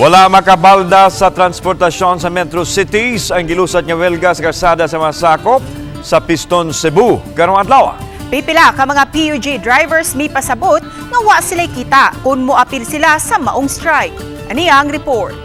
Wala makabalda sa transportasyon sa Metro Cities ang gilusad nga welga sa karsada sa mga sakop sa Piston Cebu karong adlaw. Pipila ka mga PUJ drivers mipasabot nga wa sila'y kita kung moapil sila sa maong strike. Ani ang report.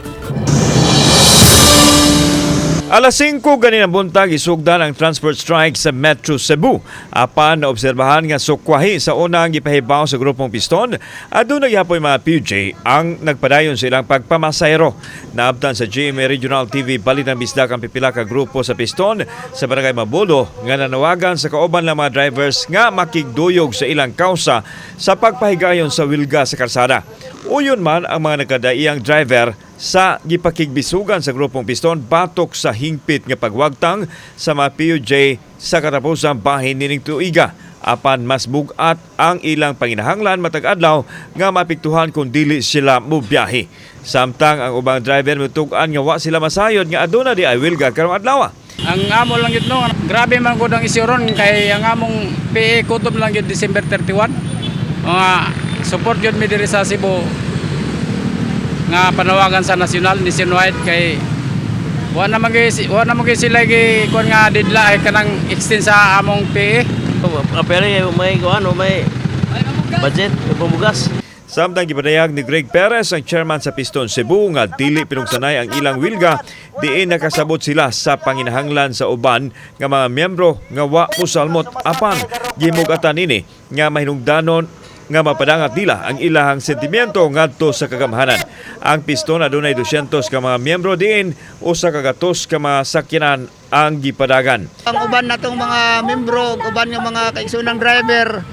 Alas 5 ganinang buntag, isugdan ang transport strike sa Metro Cebu. Apan naobserbahan nga sukwahi sa unang gipahibaw sa grupong Piston, aduna gihapon mga PUJ ang nagpadayon sa ilang pagpamasayro. Naabtan sa GMA Regional TV Balitang Bisdak ang pipila ka grupo sa Piston sa Barangay Mabolo nga nanawagan sa kauban lang mga drivers nga makigduyog sa ilang kausa sa pagpahigayon sa wilga sa karsada. Uyon man ang mga nagkadaiyang driver sa gipakigbisugan sa grupong Piston batok sa hingpit nga pagwagtang sa mga PUJ sa katapusang bahin nining tuiga. Apan mas bugat ang ilang panginahanglan matag adlaw nga maapektuhan kung dili sila mobiyahe. Samtang ang ubang driver mitug-an nga wa sila masayod nga aduna diay wilga karong adlaw. Ang amo lang yun no, grabe man gud ang issue ron kay ang among PE kutob lang yun December 31. Mga support yun mi diri sa Cebu nga panawagan sa national nationwide kay wa naman gyud sila gi kuan nga didla ay kanang extend sa among PE. Pero may kuan, may budget, may pambugas. Samtang gipadayag ni Greg Perez, ang chairman sa Piston Cebu, nga dili pinugsanay ang ilang wilga diin nakasabot sila sa panginahanglan sa uban nga mga miyembro nga wa mosalmot, apan gimugatan ini nga mahinungdanon nga mapadangat nila ang ilahang sentimiento ngadto sa kagamhanan. Ang Piston adunay 200 ka mga miyembro diin 100 ka mga sakyanan ang gipadagan. Ang uban natong mga membro, ug uban nga mga kaigsoonang driver,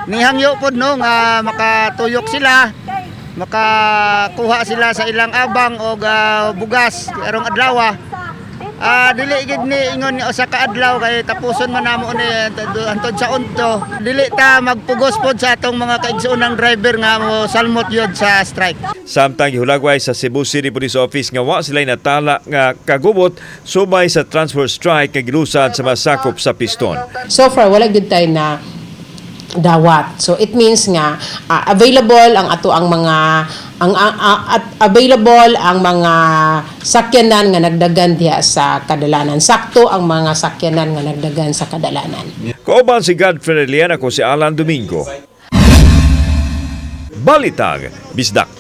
nihangyo pod no nga makatuyok sila, makakuha sila sa ilang abang og bugas karong adlaw. Dili gid ni ingon nga usa ka adlaw kay tapuson man namo ni hantod sa unto. Dili ta magpugos pod sa atong mga kaigsoonang driver nga mo salmot yun sa strike. Samtang gihulagway sa Cebu City Police Office nga wa sila natala nga kagubot subay sa transport strike nga gilusad sa masakop sa Piston. So far, wala gud tayo na dawat. So it means nga available ang ato ang mga ang- at available ang mga sakyanan nga nagdagan diha sa kadalanan. Sakto ang mga sakyanan nga nagdagan sa kadalanan. Kauban si Godfrey Relian, ako si Alan Domingo. Balitang Bisdak.